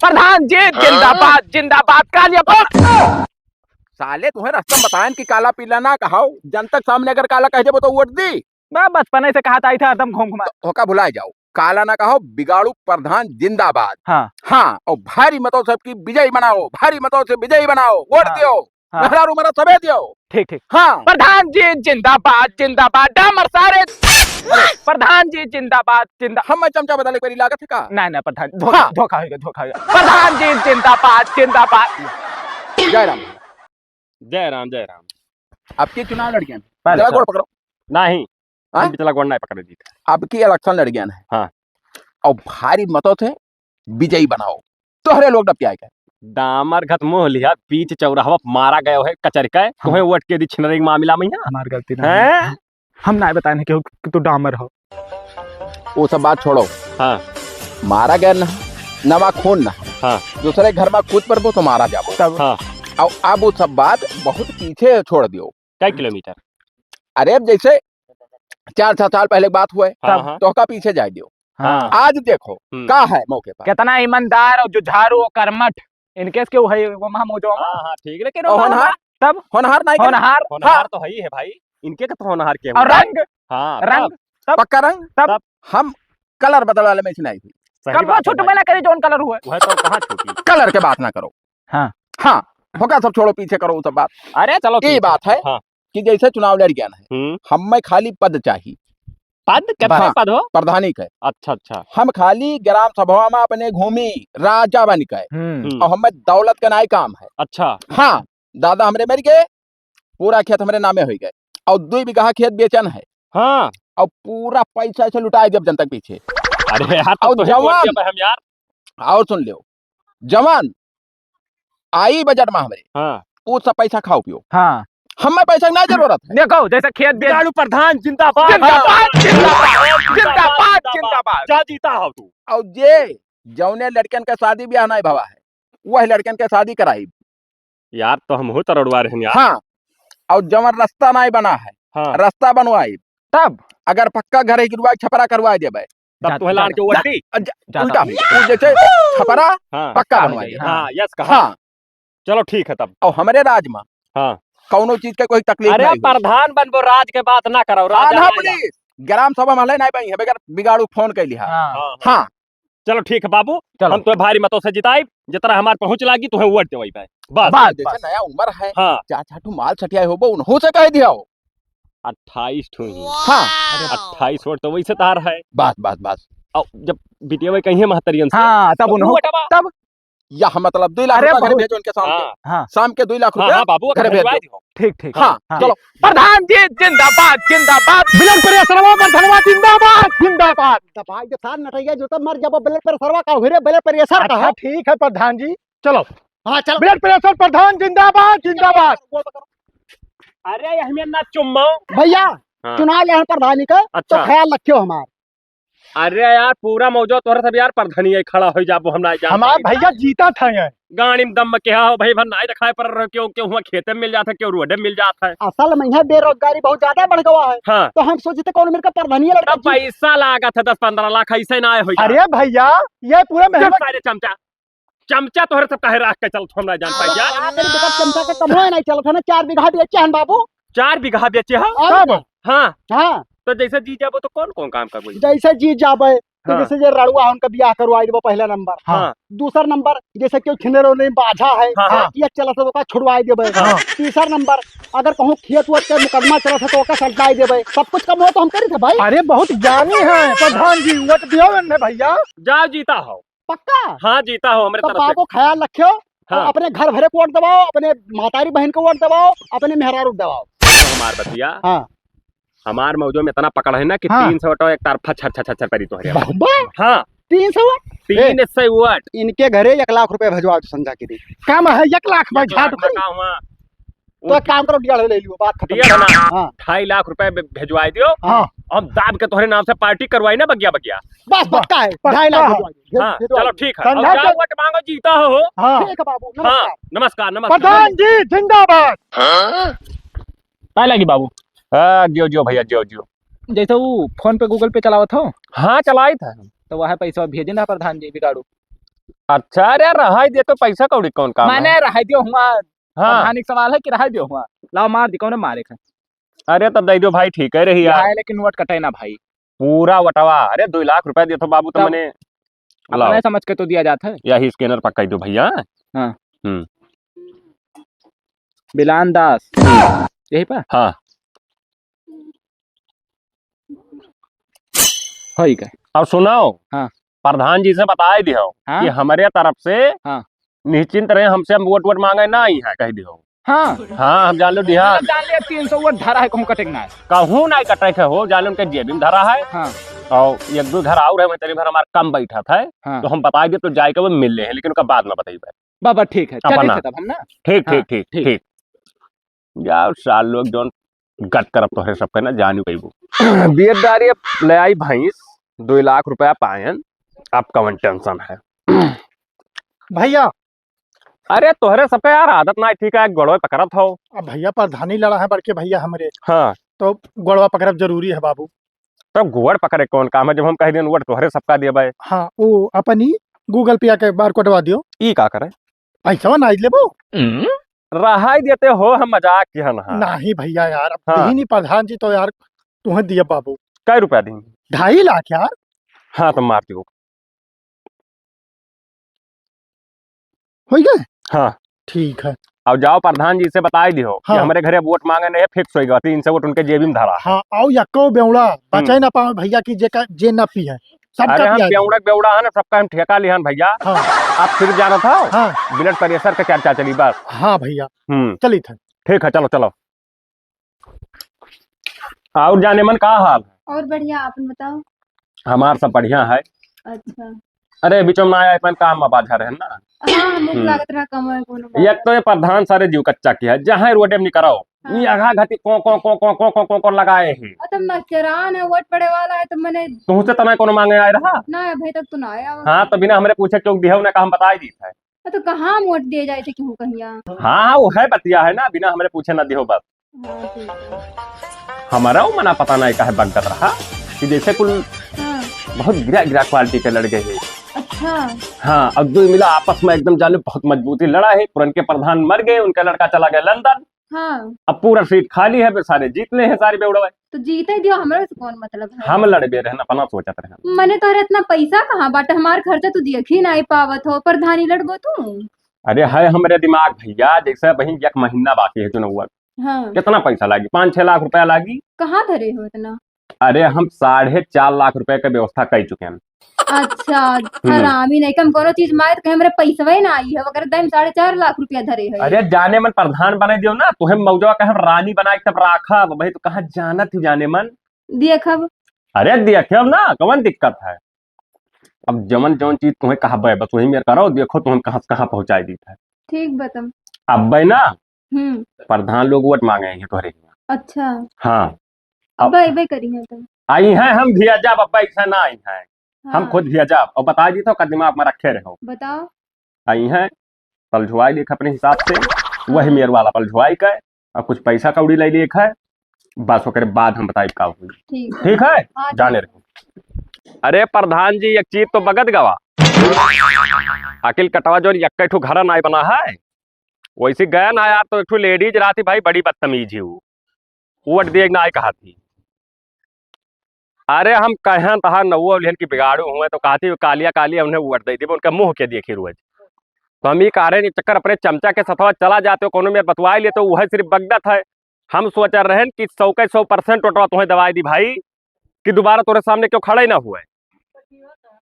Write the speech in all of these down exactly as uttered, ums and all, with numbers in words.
प्रधान जी जिंदाबाद, जिंदाबाद, कालिया बस। साले तुहें रस्ता बताएन कि काला पीला ना कहाओ, जनता के सामने अगर काला कह देबो तो वोट दी। मैं बचपने से कहा था, इधर हरदम घूम घुमा। तो होका भुलाए जाओ, काला ना कहो, बिगाड़ू प्रधान जिंदाबाद। हाँ। हाँ, और भारी मतों से सबकी विजयी बनाओ, भारी मतों से विजयी बनाओ, वोट हाँ। दियो। हाँ। मेहरारू मरद सबे दियो। ठीक, ठीक। हाँ। प्रधान जी जिंदाबाद, जिंदाबाद, डामर सारे। प्रधान जी जिंदाबाद, जिंदा- हम मैं चमचा बदले मेरी लागत है का? नहीं, नहीं, प्रधान, धोखा, हाँ। धोखा होइगा, धोखा होइगा। प्रधान जी जिंदाबाद, जिंदाबाद। जय राम। जय राम, जय राम। आपके चुनाव लड़के हैं? पहले जरा सर। गोड़ पकड़ो। नहीं, हाँ? हम पिछला गोड़ नहीं पकड़े जी। आपकी election लड़ गया है। हाँ। और भारी मतों से विजयी बनाओ, तोहरे लोग डपिया के। डामर घत मुँह लिहा, बीच चौराहा मारा गयो है कचर के, हाँ। तुम्हें वोट के दी छिनरी के मामला में यहाँ? हमार गलती नहीं। हैं? हम ना बताए ना केहू कि तू डामर हो। वो सब बात छोड़ो। हाँ। मारा गया ना, नवा खून ना। हाँ। दूसरे घर में कूद पड़बो तो मारा जाबो। तब? हाँ। और अब वो सब बात बहुत पीछे छोड़ दियो। कई किलोमीटर? अरे, अब जैसे चार छह साल पहले बात हुए, हाँ, तब? हाँ। तो का पीछे जाए दियो। हाँ। आज देखो, हम्म। का है मौके पर? कितना ईमानदार और जुझारू और कर्मठ, इनके से क्यों है वो महा मौजो? हाँ, हाँ, ठीक, लेकिन और वो होनहार? तब? होनहार नहीं कर- होनहार? होनहार हाँ। तो है ही है भाई, इनके का तो होनहार के और हुआ? रंग? हाँ, रंग? तब? तब? पक्का रंग? तब? तब? हम colour बदलवाले में से नहीं हुई। सही कब वो बात है छुट्टी भाई। में ना करी जौन colour हुआ? वह तो कहाँ छुट्टी? Colour के बात ना करो। हाँ। हाँ, होगा सब छोड़ो, पीछे करो वो सब बात। अरे चलो ये ठीक है। बात है हाँ। कि जैसे चुनाव लड़ गया ना, हम्म। हमें खाली पद चाहिए। पद? कितने बस। पद हो? प्रधानी के। अच्छा, अच्छा। हम खाली ग्राम सभा में अपने घूमी, राजा बन के। हम्म। हम्म। और हमें दौलत का नाई काम है। अच्छा। हाँ, दादा हमरे मर गए, पूरा खेत हमरे नामे हो गए, और दो बीघा खेत बेचन है। हाँ। और पूरा पैसा ऐसे लुटाए देब जनता के पीछे। अरे यार, तो और तोहे वोट जवान। देबे हम यार। और सुन लियो, जवान आई बजट में हमरे, हाँ। वो सब पैसा खाओ पियो। हाँ। हमें पैसा की ना जरूरत है। देखो, जैसे खेत बेच बिगाड़ू प्रधान जिंदाबाद। जिंदाबाद, जिंदाबाद, जिंदाबाद, जिंदाबाद। जा जीता हो तू। और जे जौने लड़कन का शादी ब्याह नहीं भवा है, वह लड़कन का शादी कराई। यार, तो हम हो तो रड़वा रहे हैं यार। हाँ, और जवन रास्ता नहीं बना है, हाँ। रास्ता बनवाई। तब? अगर पक्का घर है, गिरवा छपरा करवा देबे। तब जा, तुम्हें लान जा, के वोट जा, दी? जा, जा, उल्टा जा। हुई। तू जैसे छपरा, हाँ। पक्का बनवा दे। हाँ, यस कहा। हाँ। चलो ठीक है तब। और हमरे राज में हाँ। कौनो चीज के कोई तकलीफ अरे नहीं हुई। प्रधान बनबो, राज के बात ना करो, राज आधा आएगा। पुलिस, ग्राम सभा में हले नहीं भाई, हमें अगर बिगाड़ू फोन कर लिया। हाँ। हाँ, हाँ। हाँ। चलो ठीक है बाबू, चलो। हम तो भारी मतों से जिताई, जितना हमार पहुँच लागी तुम्हें वोट देवाई भाई। बस। बस, जैसे बस। नया उम्र है, हाँ। चार चार ठो माल सठियाए होबो, उन्हों से कह दिया हो। अट्ठाईस ठो ही। हाँ। अरे अट्ठाईस वोट तो वैसे तार है। बस, बस, बस। और जब बिटिया कहीं महतरियन से, हाँ, तब तो उन्हों, वोटवा। तब? या मतलब दुई लाख अरे रुपया घरे बहुत। भेजो इनके शाम के। हाँ। हाँ। शाम के दुई लाख हाँ, रुपया हाँ, बाबू, घरे भेज दो। ठीक, ठीक। हाँ, हाँ। चलो। प्रधान जी जिंदाबाद, जिंदाबाद। Blood pressureवा प्रधानवा जिंदाबाद, जिंदाबाद। दबाई दे सार नटैया जो तब मर जाबो blood pressureवा का हुरे blood pressure का अच्छा, हो। ठीक है प्रधान जी, चलो। हाँ, चलो। Blood pressure प्रधान जिंदाबाद, जिंदाबाद। अरे, ये हमें ना चुम्माओ। भैया, हाँ। चुनाव लड़न प्रधानी का, तो अच्छा। ख्याल रखियो हमार। अरे यार, पूरा मौजो तोहरे सब यार, प्रधानी आई खड़ा होई जाबो, हम ना जान हमार पाई। भैया जीता था ये। गाड़ी में दम में क्या हो भाई, भर नाई दिखाई पड़ रहे, क्यों, क्यों हुआ खेते में मिल जाता है, क्यों रोडे में मिल जाता है। असल में यहाँ बेरोजगारी बहुत ज्यादा बढ़ गवा है। हाँ। तो हम सोचते कौन मेरे का प्रधानी लड़का तब जी। पैसा लागत है दस पन्द्रह लाख, ऐसे ना आए हो यार। अरे भैया, ये पूरे चुप मेहनत सारे चमचा। चमचा तोहरे सब काहे राख के चलत, हम ना जान पाई यार। अरे बेटा, चमचा के कमवा नहीं चलत है ना, चार बीघा बेचे हन बाबू। चार बीघा बेचे हो? और तब? हाँ। हाँ। तो जैसे जीत जाबो तो कौन कौन काम करबो? जैसे जीत जाबे, तो हाँ। जैसे जे रड़ुआ है, उनका बियाह करवाई देबो, पहला नंबर। हाँ। दूसर नंबर, जैसे केहू छिनेरो नहीं बाझा है, हाँ, हाँ। ये चलत है, तो ओका छुड़वाई देबे। हाँ। तीसर नंबर, अगर कहूँ खेत वेत के मुकदमा चलत है, तो ओका सलटाई देबे। सब कुछ कमवा तो हम करी थे भाई। अरे, बहुत ज्ञानी है प्रधान जी, वोट दियो इन्हें भैया। जाओ जीता हो। पक्का? हाँ, जीता हो हमरे तब तरफ से। बाबू ख्याल रखियो, हाँ। अपने घर भरे को वोट दबाओ, अपने महतारी बहन को वोट दबाओ, अपने मेहरारू को दबाओ। हमार बतिया। हाँ। हमार मौजो में इतना पकड़ है ना कि हाँ। तीन सौ वोटो एक तरफा छर छर छर छर करी तोहरे। बाबा! हाँ। तीन सौ वोट? तीन सौ वोट। इनके घरे एक लाख रुपया भेजवा दो संझा के दिन। कम है, एक लाख में एक लाख झाट में का हुआ? तो एक काम करो, डेढ़ ले लियो, बात खत्म। डेढ़ ना, हाँ। ढाई लाख रुपया भे-, भेजवाई दियो। हाँ। हम दाब के तोहरे नाम से पार्टी करवाई ना, बगिया बगिया। बस, पक्का है, पक्का ढाई लाख है। भेजवाई दियो। हाँ, भेजवाई चलो दियो। ठीक है। अब संझा जाओ, के वोट मांगो, जीता हो। हाँ। ठीक है बाबू, हाँ, नमस्कार। नमस्कार, नमस्कार। प्रधान जी जिंदाबाद। हाँ। काय लागी बाबू? हाँ, जियो, जियो भैया, जियो, जियो। जैसे वो PhonePe, Google Pay चलावत हो? हाँ, चलाइत है। तो वह पैसा भेजे ना प्रधान जी बिगाड़ू। अच्छा, अरे रहाई दे तो पैसा कौड़ी कौन काम है? माने रहाई दियो हुआ। हाँ। प्रधानी के सवाल है कि रहाई दियो हुआ। लाओ मार दी, कौन मारे का? अरे तब दे दो भाई, ठीक है रही यार। है, लेकिन वोट कटे ना भाई। पूरा वटवा, अरे दो लाख रुपया दियो तो बाबू, तो तब मने अपना लाओ। समझ के तो दिया जाता है। यही scanner पक्का ही दो भैया। हाँ। हम्म। बिलान दास, यही पा? हाँ। होई गए। अब सुनाओ, हाँ। प्रधान जी से बताए दियो हाँ। कि हमरे तरफ से हाँ। निश्चिंत रहे, हमसे हम वोट वोट मांगे ना आई है, कह दियो। हाँ। हाँ, हम जान लो दिया। मतलब जान लिया, तीन सौ वोट धरा है, कहूँ कटे के ना है। कहूँ ना कटे के हो, जान लो उनके जेबी में धरा है। हाँ। और एक दो घर और है, वहीं तरी भर हमार कम बैठा था, हाँ। तो हम बताए दिए तो जाए के वो मिल ले हैं, लेकिन उनका बाद में बताइए। बाबा ठीक है, चलिए अपना। थे तब हम ना। ठीक, हाँ, ठीक, ठीक, ठीक। ठीक। जाओ साल लोग जौन गत करब तोहरे सबके ना जानी पैबू। बियदारी अब ले आई भैंस, दो लाख रुपया पायन, अब कवन tension है? भैया। अरे तोहरे सबके यार आदत ना ठीक है, गोड़वे पकड़त हो। अब भैया प्रधानी लड़ा है बड़के भैया हमरे। हाँ। तो गोड़वा पकड़ब जरूरी है बाबू। तब गोड़ पकड़े कौन काम है, जब हम कह देन वोट तोहरे सबका देबे। हाँ, वो अपनी Google Pay के बार कोडवा दियो। ई का करे? पैसा ना लेबो? रहाई देते हो, हम मजाक किहन हा। नहीं भैया यार, अब हाँ। दीनी प्रधान जी तो यार, तुम्हें दिया बाबू। कै रुपया दी? ढाई लाख यार। हाँ, तो मार दियो। होई गए? हाँ। ठीक है। अब जाओ प्रधान जी से बताई दियो कि हाँ। हमरे घरे वोट मांगे नहीं, fix होई गवा, तीन सौ वोट उनके जेबी में धरा है। हाँ, आओ यक्को बेवड़ा, हम्म। बचे ना पावे भैया की जे का, जे ना पिए। सबका अरे हम पिया दे। बेवड़ा, बेवड़ा है ना, सबका हम ठेका लिहन भैया। हाँ। आप सिर्फ जाना था, हाँ। Blood pressure का चर्चा चली बस। हाँ भैया। हम्म। चली थे। ठीक है, चलो, चलो। और जाने मन का हाल है? और बढ़िया, आपन बताओ। हमार सब बढ़िया है। अच्छा। अरे बीचो में ना आया, अपन काम में बाझा रहे ना। हाँ, मुख हम्म। लागत रहा, कमाए कोनो बात। एक तो ये प्रधान सारे जीव कच्चा किया है, जहाँ रोडे में निकराओ, हाँ। ये आघा घाटी को, को, को लगाए ही। अ, तो मच्छरान है, वोट पड़े वाला है, तो मने तुहसे तो ना कोनो मांगे आए रहा? ना, अभी तक तो ना आया। हाँ, तो बिना हमरे पूछे चौक दिया, उन्हें कहा हम बताई दी है। अ, तो कहाँ हम वोट दिए जाए थे, केहू कहिया? हाँ, हाँ, वो है बतिया है ना, बिना हमरे पूछे ना दिहो बस। हाँ, ठीक है। हमारा वो मना पता नहीं काहे बगदत रहा कि जैसे कुल हाँ। बहुत गिरा गिरा quality के लड़ गए हैं। अच्छा। हाँ, अब दो मिला आपस में एकदम जाने बहुत मजबूती लड़ा है। पुरन के प्रधान मर गए, उनका लड़का चला गया लंदन। हाँ। अब पूरा seat खाली है, फिर सारे जीत ले हैं, सारे बेवड़वे। तो जीते दियो, हमरा से कौन मतलब है? हम लड़बे रहन, अपना सोचत रहन। मने तोहरे इतना पैसा कहाँ बाटे, हमार खर्चा तू देख ही नहीं पावत हो, प्रधानी लड़बो तू? अरे है हमरे दिमाग भैया, जैसे वही एक महीना बाकी है चुनाव। हाँ। कितना पैसा लागी? पाँच छह लाख रुपया लागी। कहाँ धरे हो इतना? अरे, हम साढ़े चार लाख रुपए के व्यवस्था कर चुके हैं। अच्छा, हम्म। हरामी नहीं, कम कोनो चीज मारे तो कहे, हमरे पैसवे ना आई है, वगैरह दम साढ़े चार लाख रुपया धरे है। अरे, जाने मन प्रधान बना दियो ना, तुहे मौजवा कहे रानी बना के तब राखब, भाई, तो कहाँ जानत ही जाने मन। देखब। अरे, देखब ना, कौन दिक्कत है? अब जवन जवन चीज तुहे कहबे, बस वही मेर करो, देखो तुहे कहाँ से कहाँ पहुँचाई दी है। ठीक बा तब। अब्बे ना, हम्म। प्रधान लोग वोट मांगे हैं तोहरे हियाँ। अच्छा। हाँ। अब अब्बे अइबे करी हैं तब। आई हैं हम भेजब, अब्बे ऐसा ना आई हैं। हम हाँ। खुद भेजब और बता दी तो का दिमाग में रखे रहो। बताओ। आई हैं, पलझुआई देख अपने हिसाब से, हाँ। वही मेर वाला पलझुआई का, और कुछ पैसा कौड़ी ले लेख है, बस ओकरे बाद हम बताई का हुई। ठीक है। ठीक है? हाँ, जाने ठीक। रहो। अरे प्रधान जी, एक चीज तो बगत गवा। अकिल कटवा जो यक्के ठो घर नाय बना है, वैसे गए ना यार, तो एक ठो ladies रहती भाई, बड़ी बदतमीज ही वो। वोट दिए ना आए कहा थी। अरे हम कहें तहार नौवा उल्हन की बिगाड़ू हुए तो कहती कालिया कालिया उन्हें वोट दे देबे, उनका मुंह के देखी रोज। तो हम ई कह रहे हैं, चक्कर अपने चमचा के सथवा चला जाते हो, कोनो में बतवाई लेते हो, वह सिर्फ बगदत है। हम सोच रहे हैं कि सौ के सौ percent वोटवा तुम्हें दवाई दी भाई, कि दोबारा तोरे सामने क्यों खड़ा ही ना हुए।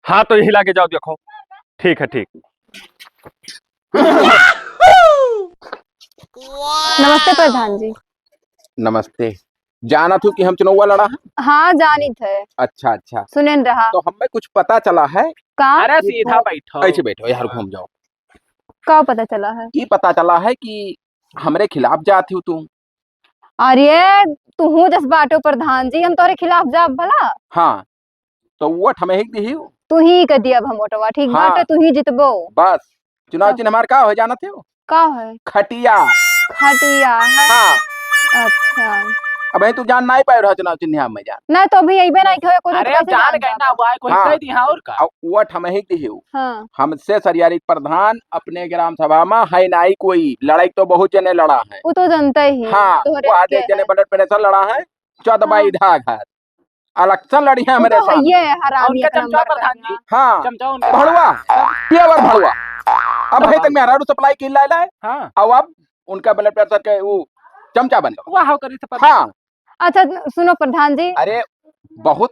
हाँ, तो यही लाके जाओ, देखो। ठीक है, ठीक। नमस्ते प्रधान जी। नमस्ते। जानत हो कि हम चुनौवा लड़ा है? हाँ, जानित है। अच्छा, अच्छा। सुनेन रहा। तो हमें कुछ पता चला है? का? अरे, कि सीधा तो बैठो। ऐसे बैठो यार, घूम जाओ। का पता चला है? ये पता चला है कि हमरे खिलाफ जात हो तुम। अरे, तुहू जस बाटो प्रधान जी, हम तोरे खिलाफ जाब भला? हाँ, तो वोट हमें ही दिही। तू ही के दियब हम वोटवा, ठीक हाँ। बाटे, तू ही जितबो। बस, चुनाव तब चिन्ह हमार का हो जानत हो? का है? खटिया। खटिया है? हाँ। अच्छा। अबहीं तू जान नाहीं पाए रहा चुनाव चिन्ह में जान। नहीं तो अभी अइबे नाहीं होए, कोई अरे, तो कैसे जान जान गए ना, पाबे? वो आइके हाँ। कह दी, हाँ, और का? अब वोट हम ही दिहू। हाँ। हमसे सरियारी प्रधान अपने ग्राम सभा में है नाहीं कोई, लड़ाई तो बहुत जने लड़ा है। वो तो जनता ही है, हाँ, तोहरे वो आधे के जने है। Blood pressure लड़ा है, चौदह हाँ। बाई धाघात। Election लड़ी है हमरे तो सामने। ये है हरामी और उनका एक चमचा नंबर का प्रधान जी। है। हाँ। चमचा उनका। भड़ुआ, pure भड़ुआ। अबहीं तक मेहरारू supply की लाए लाए। हाँ। अब, अब उनका blood pressure के वो चमचा बन गवा। वाह, करी थे प्रधान। हाँ। अच्छा, सुनो प्रधान जी। अरे, बहुत,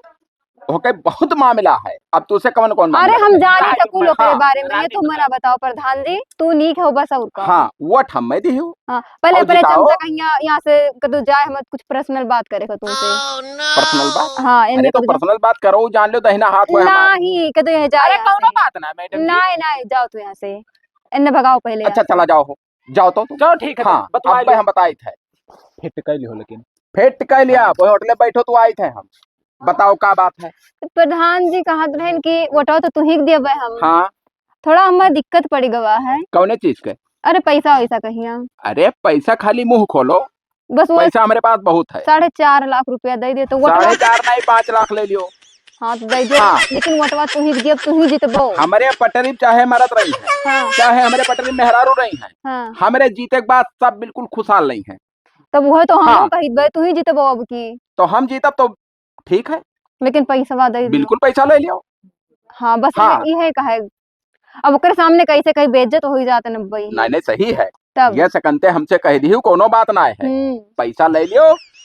ओके, बहुत मामला है। अब तुसे कौन कौन अरे, मामला हम बताई? जानी राजू थे कुल ओकरे हाँ। बारे में, ये राजू तू मना बताओ। बताओ प्रधान जी, तू नीक हो बस और का। हाँ, वोट हम मैं दिहू। हाँ, पहले, और पहले जिताओ। चमचा कहिया यहाँ से कदू जाए, हम कुछ personal बात करे का तुमसे। Personal बात? हाँ, अरे इनने तो कदू जाए। Personal बात करो, जान लो दहिना हाथ हुआ हमारा। नहीं, कदू यहाँ जाए अरे यहाँ कौनो से। बात ना, मैडम जी। नहीं, नहीं, जाओ तू यहाँ से। इन्ने भगाओ पहले अच्छा, यहाँ से। चला जाओ हो। जाओ तो तुम। चलो ठीक है, हाँ, तो बतवा अब लियो। हम बताइत है। फिट कर लियो लेकिन। फिट कर लिया, हाँ। वो होटले बैठो तो आइत है हम। बताओ का बात है? प्रधान जी कहत रहन कि वोटवा तो तुही के देबे हम। हाँ। थोड़ा हमार दिक्कत पड़ गवा है। कौने चीज के? अरे पैसा वैसा कहिया। अरे पैसा खाली मुंह खोलो। बस वो पैसा हमरे पास बहुत है। साढ़े चार लाख रुपया दे दे तो वोटवा साढ़े चार नहीं, पाँच लाख ले लियो। हाँ, तो दे दो। हाँ। लेकिन वोटवा तुही के दियब, तुही जितबो। हमरे पटरी चाहे मरत रही है, हाँ। चाहे हमरे पटरी मेहरारू रही है, हाँ। हमरे जीते के बाद सब बिल्कुल खुशहाल रही है। तब वह तो हम हाँ। कहित बे, तुही जितबो अब की। तो हम जीतब तो ठीक है। लेकिन पैसवा दे दियो। बिल्कुल पैसा ले लियो। हाँ, बस हाँ। ये, ये कहे। अब ओकरे सामने कैसे कहीं बेइज्जत हो ही जात न बई। नहीं, नहीं, सही है। तब? ये सकंते हमसे कह दिहू, कोनो बात ना है। हम्म। पैसा ले लियो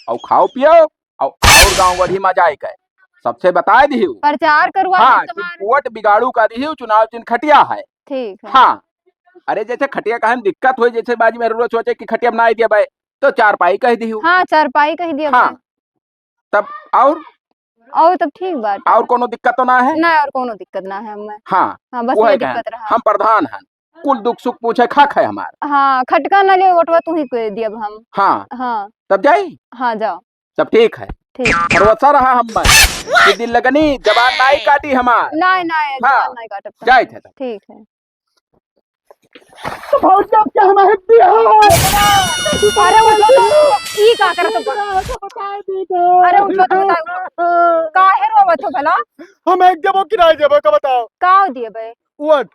और खाओ पियो और, और गाँव बढ़ी मजा आए के। सबसे बताए दिहू। प्रचार करवा हाँ, दे कि तुम्हारे। वोट बिगाड़ू का दिहू, चुनाव चिन्ह खटिया है। ठीक है। हाँ। अरे जैसे खटिया का हम दिक्कत होई, जैसे बाजी में रोज सोचे कि खटिया बनाए दिया भाई, तो चारपाई कह दिहू। हाँ, चारपाई कह दिया हाँ। भाई। तब और? और तब ठीक बात। और कोनो दिक्कत तो ना है? ना, और कोनो दिक्कत ना है हमें। हाँ, हाँ, बस वो ये है क्या? दिक्कत रहा। हम प्रधान हैं, कुल दुख सुख पूछे खाक है हमार। हाँ, खटका ना ले, वोटवा तू ही को दियब हम। हाँ। हाँ। तब जाई? हाँ, जाओ। तब ठीक है। ठीक। भरोसा रहा हम में कि दिल लगनी जबान नाई काटी हमार। नाई, नाई, हाँ। जबान नाई काटब। जाए थे तब। ठीक है। तो भौजी, अब क्या हमारे बिहार? अरे उठो तो, ई का करत हो? तो बता दीजिए। अरे उठो तो बताओ, काहे रोवत हो भला? हम एक जबो किराए जबो का बताओ। का दिए बे? वोट।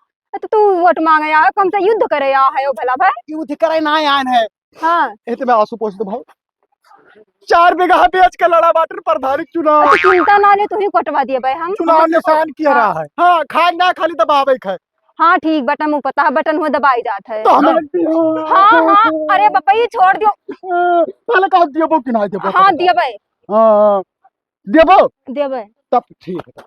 तो तू वोट मांगे आयो, हमसे युद्ध करे आयो भला भाई? युद्ध करे ना आयन है। हाँ। ए तो मैं आंसू पोंछ दो भाई। चार बीघा बेच के लड़ा बाटे प्रधानी चुनाव। तो चिंता ना ले, तू ही कटवा दिए बे हम। चुनाव निशान किया हाँ। रहा है। हाँ, खाए ना खाली दबावे के है। हाँ, ठीक, बटन मुँह पता है, बटन हुआ दबाई जात है। तो हमें हाँ। हाँ, हाँ, अरे बापा, ये छोड़ दियो। पहले कहा दियो, वो किनारे दियो, हाँ, बटन। दिए बे। हाँ, हाँ। देबो? देबे। तब ठीक है।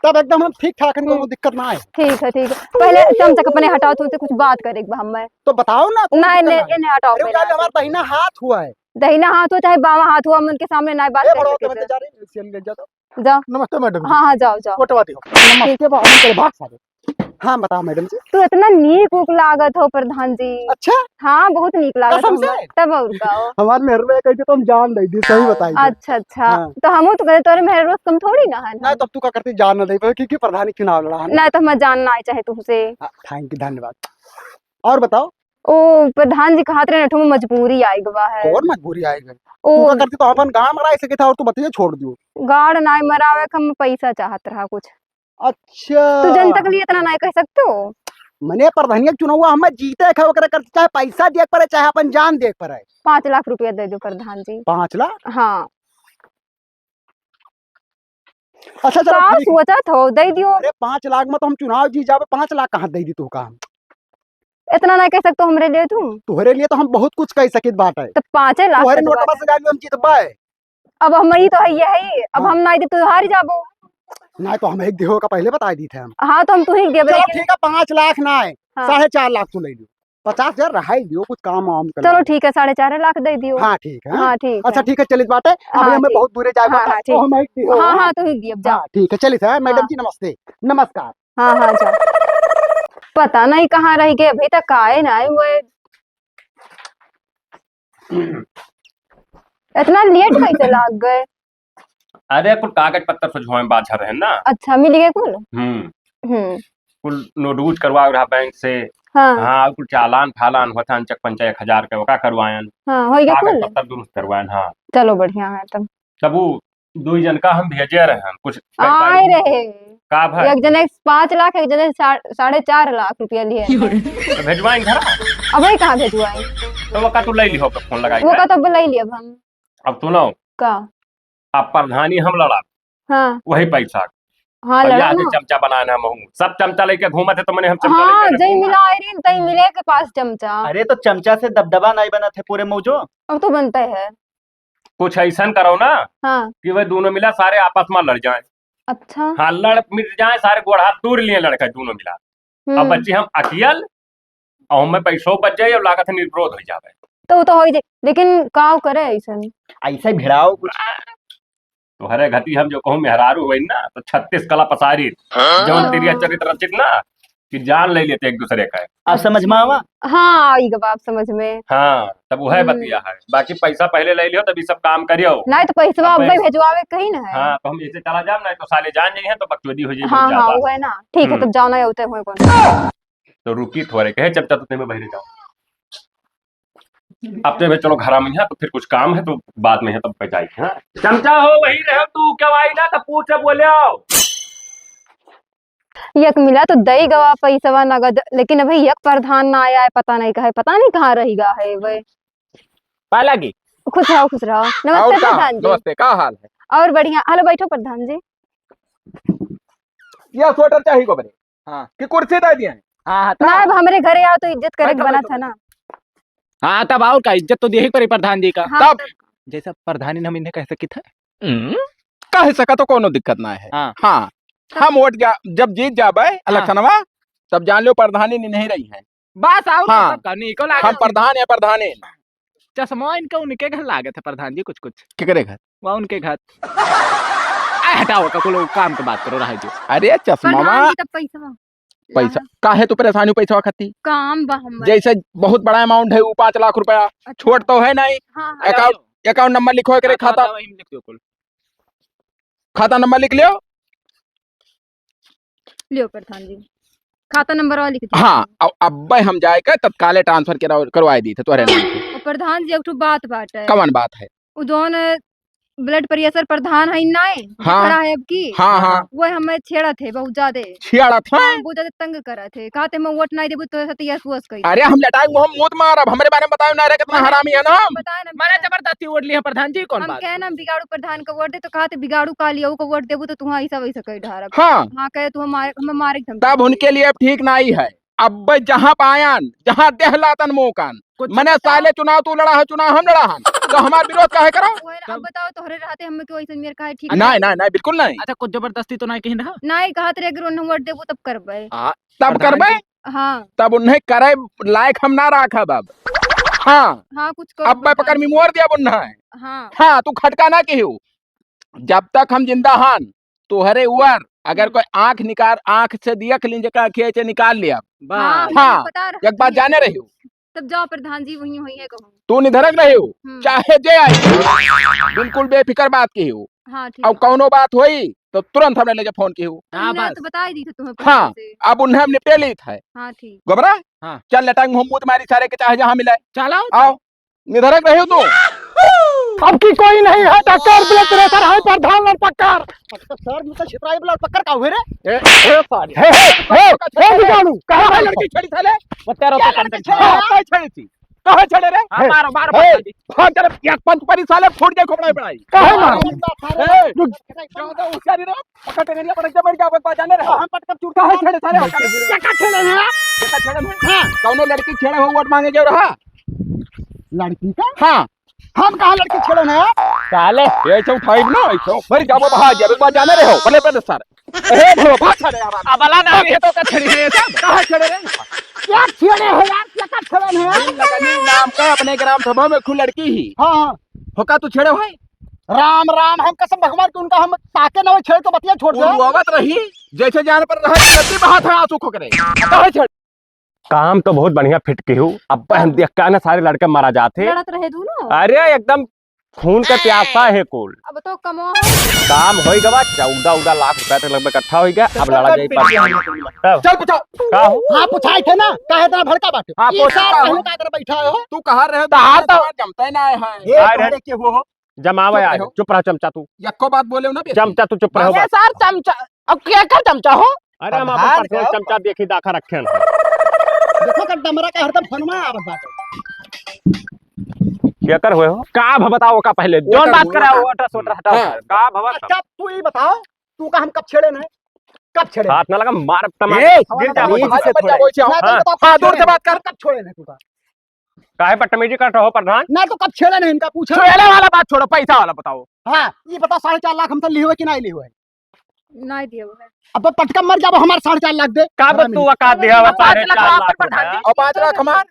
तब एकदम हम ठीक ठाक हैं, हम्म। कोनो दिक्कत ना है। ठीक है, ठीक है। पहले चमचक अपने हटाओ, तुमसे कुछ बात करे के बा हमें। तो बताओ ना, कोनो नहीं, दिक्कत नहीं, ना है। इन्हें हटाओ अरे, पहले उठा ले, आप। हमारा दहिना हाथ हुआ है। दहिना हाथ हुआ चाहे बावां हाथ हुआ, हम उनके सामने नहीं बात ए, कर बड़ो, सके मैं थे। तो जा रही हूँ, सियल ले जा तो। जाओ। नमस्ते मैडम जी। हाँ, हाँ, जाओ, जाओ। वोटवा दियो। नमस्ते बा, हम करे भाग सारे। हाँ, बताओ मैडम जी। तू इतना नीक उक लागत हो प्रधान जी। अच्छा? हाँ, बहुत नीक लागत हो कसम से? हमार। तब और का हो? हमार मेहरबे कह के तो हम जान दे दी, सही बताई दे। अच्छा, अच्छा। हाँ। तो हमहू तो कहते तोरे मेहरबे से कम थोड़ी ना है। नहीं, तब तू का करती जान न दे पावे, क्योंकि प्रधानी चुनाव लड़ा है ना। नहीं, तो हम जान ना आए चाहे तुमसे। हाँ, thank you, धन्यवाद। और बताओ। ओ, प्रधान जी कहत रहे, "ठो मजबूरी आइ गवा है।" कौन मजबूरी आइ गई? ओ। तू का करती तो अपन गाँड़ मराई सके था और तू बतिया छोड़ दियो। गाँड़ नाई मरावे, हम पैसा चाहत रहा कुछ। अच्छा। तू जनता के लिए इतना नाई कह सकते हो? मने प्रधानिया के चुनाव हमें जीते के ओकरे करते, चाहे पैसा दिए के पड़े, चाहे अपन जान दिए के पड़े। पाँच लाख रुपया दे दो प्रधान जी। पाँच लाख? हाँ। अच्छा, चलो, का ठीक। सोचत हो, दे दियो। अरे, पाँच लाख में तो हम चुनाव जीत जाबे, पाँच लाख कहाँ दे दी तू का हम? इतना नहीं कह सकते हमरे लिए तू। तोहरे लिए तो हम बहुत कुछ कह सकित बाटे। तो पाँचे लाख तोहरे के नोटवा दुआ से जान लो हम जीतबे। अब हम ही तो है, ये है, अब हाँ। हम नहीं दे तो हार जाबो। नहीं तो हम एक दिहो का पहले बता दी थे हम। हाँ, तो हम तू ही देबे चलो लेकिन ठीक है, पाँच लाख ना है, हाँ। साढ़े चार लाख तू ले लियो। पचास हजार रहाई दियो, कुछ काम वाम कर चलो लो। ठीक है, साढ़े चार लाख दे दियो। हाँ, ठीक है। हाँ, ठीक अच्छा, है। ठीक है, चलित बाटे। अभी हाँ, हमें ठीक। बहुत दूरे जाए हाँ, बाटे, हाँ, तो ठीक। हम एक दियो। हाँ, हाँ, तू ही दियो, अब जा। हाँ, ठीक है, चलित है, मैडम हाँ। जी, नमस्ते। नमस्कार। हाँ, हाँ, जा। पता नहीं कहाँ रह गए, अभी तक आए ना आए हुए। इतना लेट कैसे लाग गए? अरे, कुल कागज पत्तर सुझवावे में बाझा रहे ना। अच्छा, मिल गए कुल? हम्म। हम्म। कुल नोट वोट करवा रहा बैंक से, हाँ। हाँ, और कुछ चालान फालान होत है, अनचक पंचा एक हजार के, ओका करवायन। हाँ, होई गया कागज कुल? पत्तर दुरुस्त करवायन, हाँ। चलो, बढ़िया है तब। तब वो दुई जन का हम भेजे रहन, कुछ पैसा आए रहे। का भाई? एक जने पाँच लाख, एक जने सा-, साढ़े चार लाख रुपया लिए हैं। तो भेजवाइन घरा? अबे कहाँ भेजवाइन? तो वो का तू ले लिहो, फोन लगाई वो का। का तो ले लिया अब हम। अब सुनो। का? अब प्रधानी हम लड़ा। हाँ। वही पैसा। हाँ, और लड़ा यहाँ से ना। चमचा बनाना हम हूँ। सब चमचा लेके घूमत है, तो मने हम चमचा हाँ, लेके जय घूमत। मिला आयरन, तय मिले के पास चमचा। अरे, तो चमचा से दबदबा नहीं बनत है पूरे मौजो। अब तो बनता है। कुछ ऐसन करो ना हाँ। कि वह दोनों मिला सारे आपस में लड़ जाएं। अच्छा। हाँ, लड़ मिट जाएं, सारे गोड़ हाथ तोड़ लिए लड़का दोनों मिला। अब हम्म। बच्ची हम अकियल, और हमें पैसो बच जाए और लागत है निर्विरोध हो जावे। तो वो तो हो ही जाए, लेकिन काव करे ऐसन? ऐसे भिड़ाओ कुछ। तोहरे घती हम जो कहूँ मेहरारू होई ना, तो छत्तीस कला पसारी, हाँ? जौन तिरिया चरित्र रचित ना, कि जान ले लेते एक दूसरे का। अब समझ में आवा? हाँ, आई गवा अब समझ में। हाँ, तब वह हम्म। बतिया है। बाकी पैसा पहले ले लियो, तब ये सब काम करियो। नहीं तो पैसा अब अब भाई मैं भेजवावे कहीं ना है। हाँ, तो हम ऐसे चला जाम, नहीं तो साले जान जाइए तो बकचोदी हो जाए हाँ, बहुत हाँ, ज्यादा। वो है ना। ठीक है, हम्म। तब जाओ ना, होते हुए कौन। तो रुकी थोड़े, कहे चमचा तो तेमे बहरे जाओ। अब तो चलो घर में, यहाँ तो फिर कुछ काम है तो बाद में है तब पे जाएगी। हाँ, चमचा हो, वही रहो तू, क्या आई ना तो पूछ बोले आओ। एक मिला तो दई गवा पैसवा नगद, लेकिन अभी एक प्रधान ना आया है, पता नहीं कहाँ है, पता नहीं कहाँ रही गा है वे। पाला की। खुश रहो, खुश रहो। नमस्ते और का? प्रधान जी। नमस्ते, का हाल है? और बढ़िया। हेलो, बैठो प्रधान जी। यह स्वेटर चाहिए को बने? हाँ। कि कुर्सी दे दिए? हाँ, हाँ, तब। ना, अब हमरे घरे आओ तो इज्जत करे के बैठो, बना बैठो, था ना। हाँ, तब और का, इज्जत तो दिए ही पड़ी प्रधान जी का। हाँ, तब। जैसा प्रधानी हम इन्हें कह सकी था। हम्म, कह सका तो कोनो दिक्कत ना है। हाँ। हाँ, हम वोट जा, जब जीत जाबे हाँ। इलेक्शनवा, तब जान लो प्रधानी नहीं, नहीं रही है। बस, और हाँ। तब का, निको लागत हम है। प्रधान है, प्रधानी। चश्मा इनका उनके घर लागत है प्रधान जी, कुछ, कुछ। केकरे घर? वह उनके घर। आ, हटाओ, का कुल काम के बात करो, रह जो। अरे, चश्मा प्रधान जी, तब पैसा। पैसा, काहे तू परेशान हो पैसा खाती? काम बा हमर। जैसे बहुत बड़ा amount है वो पाँच लाख रुपया, अच्छा। छोट तो है नहीं। हाँ, हाँ। Account, account number लिखो एकरे खाता। खाता वही में लिख दो कुल। खाता number लिख लियो। लियो प्रधान जी, खाता number वाला लिख दो। हाँ, अब, अब्बे हम जाए के तत्काले transfer करा-, करवाए दी थे तोहरे नाम से। और प्रधान जी, एक ठो बात बाटे। कवन बात है? उ जौन blood pressure प्रधान है नाय, हाँ। खड़ा है अब की। हाँ, हाँ। वो हमें छेड़त है बहुत ज्यादा। छेड़त है? हाँ, बहुत ज्यादा तंग करत है। कहते हम वोट नहीं देबू तो ऐसा तो यस वस कही। अरे हम लटाई मुंह मूत मारब, हमरे बारे में बताओ ना रे, कितना हरामी है ना हम। बताए ना, मारे जबरदस्ती वोट लिया प्रधान जी, कौन हम बात? कहे ना बिगाड़ू प्रधान का वोट दे तो कहते बिगाड़ू का लिया, ओका वोट देबू तो तुहाँ ऐसा वैसा कही ढारब। हाँ। हाँ, कहे तू हमारे, हमें मारे के धमकी तब दे। उनके लिए अब ठीक नहीं है। अब जहाँ पायन, जहाँ देहलातन मोकन, कुछ मने बताओ। साले चुनाव तू लड़ा है, चुनाव हम लड़ा हन, तो हमार विरोध काहे करो? वो है ना, अब तब बताओ, तोहरे रहते हमें क्यों ऐसे मेरे काहे ठीक नहीं, है? नहीं, नहीं, बिल्कुल नहीं। अच्छा, कुछ जबरदस्ती तो नहीं कहीं रहा? नहीं, कहत रहे, अगर उन्हें वोट देबो, तब करबे। आ, तब प्रधान करबे? जी। हाँ। तब उन्हें करे लायक हम ना राखब अब। हाँ। हाँ, कुछ करो अब मैं प्रधान पकड़ में जी। मोड़ दिया उन्हें। हाँ। हाँ, तू खटका ना केहू। जब तक हम जिंदा हन, तोहरे उअर, अगर हम्म। कोई आँख निकाल, आँख से दियख लीन, जेका आँखिया से निकाल लिया। बस। हाँ, हाँ, पता रहा एक बात तुम जाने यही रही हो। तब जाओ प्रधान जी, वहीं होइहैं कहूँ। तू निधड़क रही हो, हम्म। चाहे जे आई, बिल्कुल बेफिकर बात की हो। हाँ, ठीक अब है। कौनो बात होई, तो तुरंत हमरे लगे फोन की हो। हाँ, उन्हें बस। तो बता ही दी थी तुम्हें पहले हाँ, से। अब उन्हें हम निपटे ली था। हाँ, ठीक। गोबरा, हाँ। चल लटांग मुँह मूत मारी सारे के, चाहे जहाँ मिले। चलो। आओ। निधड़क रहे हो तू? अब की कोई नहीं है, डॉक्टर ब्लड प्रेशर है, प्रधान लड़पक्कर। सर, मुझे छितराई ब्लड पकड़ का हुए रे? ए, ए, साले। हे, हे, हे, हे, बिगाड़ू, कहाँ है लड़की छेड़ी साले? बता रहा क्या हूँ, लड़की छेड़ी? कहाँ छेड़ी थी? कहाँ छेड़े रे? हाँ, हे, मारो, मारो, हे, पकड़ ली। भाग जरा, एक पंच परी साले, फूट जाए खोपड़ा में पड़ाई। कहाँ मारो? ए, रुक। ज्यादा होशियारी ना, पकड़ टेंगरिया पटक दे, मर जाओ, एक बार जाने रहे। हम पटक चूर कहाँ छेड़े साले? क्या छेड़े हैं? क्या छेड़े हैं? हाँ। कौनो लड़की छेड़े हो, वोट मांगे जो रहा? लड़की का? हाँ। हम कहाँ लड़की छेड़न है? साले। ये ऐसे उठाई ना, ऐसे। मर जाबो, बाहर जाबे, बाहर जाने रहे हो, बने बने सर। ए, भलो, भाग साले यार। अबला ना, ये तो का छेड़ी है, ये सब। कहाँ छेड़े रे? क्या छेड़े हो यार, क्या का छेड़न है? बिन लगनी नाम का अपने ग्राम सभा में खूब लड़की ही। हाँ, हाँ। होका तू छेड़े हो? राम, राम, हम कसम भगवान की उनका हम ताके ना छेड़ के बतिया छोड़ दे। उड़वावत रही, जैसे जान पर रहा, गलती बात है, आंसू खोकरे। कहाँ छेड़? काम तो बहुत बढ़िया फिट की हूँ। अब हम हाँ। देख के आना, सारे लड़के मारा जाते। लड़त रहे दोनों? अरे एकदम खून के प्यासा है कुल। अब तो कमो हो। काम होई गवा, चौदह उदह लाख रुपया तक लगभग इकट्ठा होई गया। अब लड़ा जाई पार्टी। तब चल पूछो। का हो? हाँ, पूछाई थे ना, काहे इतना भड़का बाटे? हाँ, ये पूछो। सार पहले का कर बैठा हो? तू कहाँ रहे? तहार तो जमते ना है। ए, आए रहे। पहले के हो? जमावे चुप आए। रहो। चुप रह चमचा तू। यक्को बात बोले ना बेसी। चमचा तू चुप रहो अरे बस। सर, चमचा, अब केकर चमचा हो? अरे हम अपन प्रधान पर्सनल का चमचा देखी दाखा रखे हैं। देखो कर डमरा का हरदम फोनमा आवत बाटे। केकर हुए हो? का भ-, बताओ का पहले? वोटर जौन बात हुए। करा, वोटर सोटर हटाओ। हाँ। का भवा सब? अच्छा, तू ही बताओ, तू का हम कब छेड़े नहीं? कब छेड़े? हाथ ना लगा, मार तमार। ए, गिर जा। नीचे से थोड़ा। ना तो हाँ। बताओ, हाँ, कब दूर छेड़े से बात नहीं? कर। कब छेड़े नहीं तू का? काहे बदतमीजी करत हो प्रधान? ना तो कब छेड़े नहीं इनका पूछो। छेड़े वाला बात छोड़ो, पैसा वाला बताओ। हाँ, ये बताओ साढ़े चार लाख हमसे लिहे हुए कि नहीं लिहे हुए? नहीं दिए हुए। अब तो पटका मर जाबो, हमार साढ़े चार लाख दे। का बा हरामी। तू औकात दिया हुआ अब पाँच साढ़े लाख चार लाख प्रधान जी। रुपया? और पाँच लाख हमार?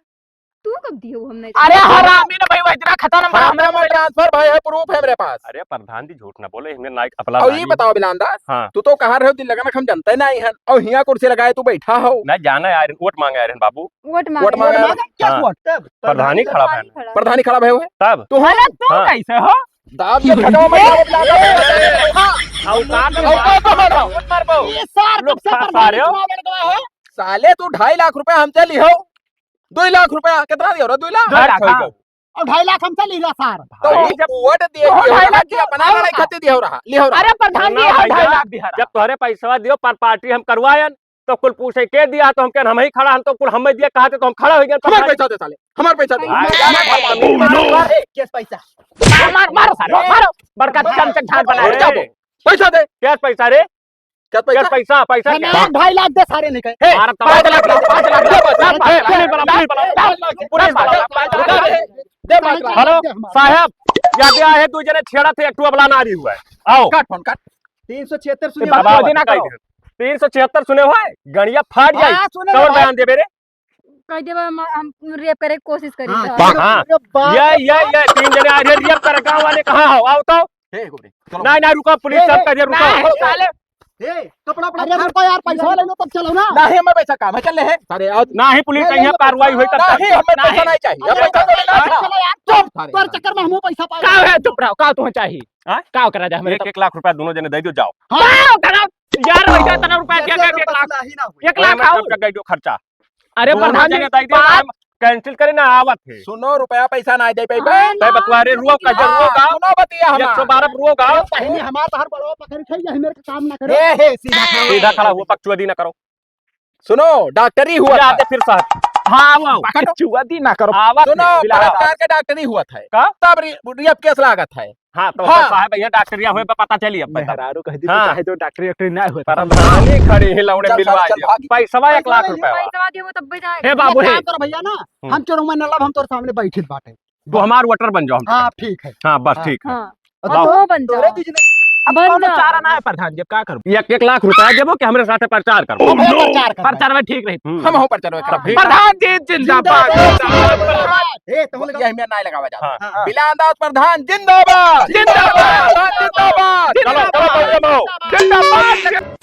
तू कब दिए हो हमने? अरे हरामी ना भाई, वो इतना खतरनाक हाँ, हमारा हमारा ट्रांसफर भाई है, प्रूफ है मेरे पास। अरे प्रधान जी झूठ ना बोले, हमने नाइक अपना और ये बताओ बिलान दास, हाँ। तू तो कहाँ रहे हो, दिन लगना हम जनते नहीं है, और हिया कुर्सी लगाए तू बैठा हो। नहीं जाना यार, वोट मांगे यार बाबू। वोट मांगे। वोट मांगे। वोट मांगे? क्या हाँ। वोट? तब प्रधानी खड़ा है। प्रधानी खड़ा है। तब? तू अरे तू हाँ। कैसे हो? दाब के फटाओ मत, दाब के। हाँ। औकात में औकात में मारो। मत मारबो। ये सार लोग कब से खा प्रधानी सारे हो। चुनाव लड़ गवा हो? साले तू ढाई लाख रुपया हमसे लिहो। दो लाख रुपया कितना दियो रे? दो लाख। दो लाख, हाँ। और ढाई लाख हमसे लिहिला सार। तो भाई, जब वोट दिए तो दियो ढाई रहा लाख कि अपना दिया लड़ाई रहा। खातिर दियो रहा, लिहो रहा। अरे प्रधान जी, ना हाँ, भैया, ढाई लाख दिया रहा। जब तोहरे पैसवा दियो पर पार्टी हम करवायन, तो कुल पूछे के दिया, तो हम कहन हम ही खड़ा हन, तो कुल हम ही दिया कहते तो हम खड़ा हो गए। हमार पैसा दे साले, हमार पैसा दे। अरे, अरे, अरे, अरे, केस पैसा। मार, मार, मारो सारे, मारो। बड़का चमचक झांट बना उठ रहे। जाबो। पैसा दे। केस पैसा रे? केस पैसा? केस पैसा, पैसा ना, क्या? ढाई लाख दे सारे निकल। हे, मार तब पाँच लाख, पाँच लाख, पाँच लाख, हे, पुलिस वाला, पुलिस वाला, पुलिस वाला। दे पाँच लाख। हेलो, दे हमारा। साहब, याद आया है, दू जने छेड़ा थे, एक ठो अबला नारी हुआ है। आओ। काट फोन, काट। तीन सौ छिहत्तर सुने बाबा, हो? बाबा, ना करो। तीन सौ छिहत्तर सुने हो? गणिया फाट जाई। हाँ, सुने कौन भाई। बयान देबे रे? कह देबा हम, हम रेप करे के कोशिश करी हाँ, तो। हाँ। अरे बाप ये, रे ये, बाप। ये तीन जने आए थे रेप करे, गाँव वाले कहाँ हो? आओ तो। हे, एक मिनट, चलो। नहीं, नहीं, रुको, पुलिस ए, सब ए, कह दिया, रुको। नहीं, साले। ए, कपड़ा, कपड़ा अरे फाड़। रुको यार, पैसा ले लो तब चलो ना। नहीं, हमें पैसा काम है, चल ले है। अरे, आओ। नहीं, पुलिस नहीं, कहीं नहीं, कार्रवाई हुई तब नहीं, तक। हमें पैसा नहीं। नहीं चाहिए, हम नहीं, पैसा नहीं, नहीं, नहीं, नहीं, चुप, सारे यार, तोर चक्कर में हमहू पैसा पाए। का है, चुप रहो, का तुम्हें चाहिए? हाँ? का करा जाए, हमें एक, तो एक लाख रुपया दोनों जने दे दो, जाओ। हाँ। का करा? यार, वैसा इतना रुपया क्या, एक लाख? एक लाख आओ। खर्चा। अरे दोनों प्रधान जी, जने दे दो, बात हम cancel करे ना आवत है। सुनो, रुपया पैसा ना दे पाइबे। हाँ, तय बतवा रे, रुओ, कैसे रुओ हाँ, गाँव? सुनो बतिया हमार। एक सौ बारह रुओ गाँव। अरे पहले हमार बाहर बड़ो पकड़ के यही मेरे काम ना करे। ए, हे, सीधा खड़ा। सीधा खड़ा हुआ, बकचोदी ना करो। सुनो, डॉक्टरी हुआ या था। आते फिर साहब। हाँ, आओ, आओ। पकड़ो। बकचोदी ना करो। आवा सुनो, फिर, फिर आओ। बलात्कार के डॉक्टरी हुआ था। का? तब रि-, रेप केस लागत है। हाँ, तो हाँ। साहब, यहाँ डॉक्टरिया हुए पे पता चली अब। मेहरारू कह दी, हाँ। चाहे तो डॉक्टरी, डॉक्टरी ना हुए। प्रधानी खड़ी है, लौड़े चल, मिलवा चल, चल, दियो। भाग। पैसवा एक लाख रुपया। पैसवा दियो, तब बैठा। हे बाबू, एक हे। काम करो भैया ना, हम्म। हम चोरवा ना लब, हम तोर सामने बैठित बाटे। तू हमार वोटर बन जाओ हम। हाँ, ठीक है। हाँ, बस हाँ। ठीक है। हाँ। अब लाओ। तो बन तोरे जाओ। बीच में अब बन कौनो जाओ। चारा ना है प्रधान जी, अब का करूँ? एक, एक लाख रुपया देबो कि हमरे साथे प्रचार करबो? Oh, no! प्रचार करबो। प्रचार में ठीक रही। हम्म। हम हो प्रचार में करब। प्रधान जी जिंदाबाद। जिंदाबाद। ए, तो लगा। यही में ना लगावा जाता। हाँ। हाँ। बिलान दास प्रधान जिंदाबाद। जिंदाबाद। जिंदाबाद। चलो, चलो, चलो, चलो। जिंदाबाद।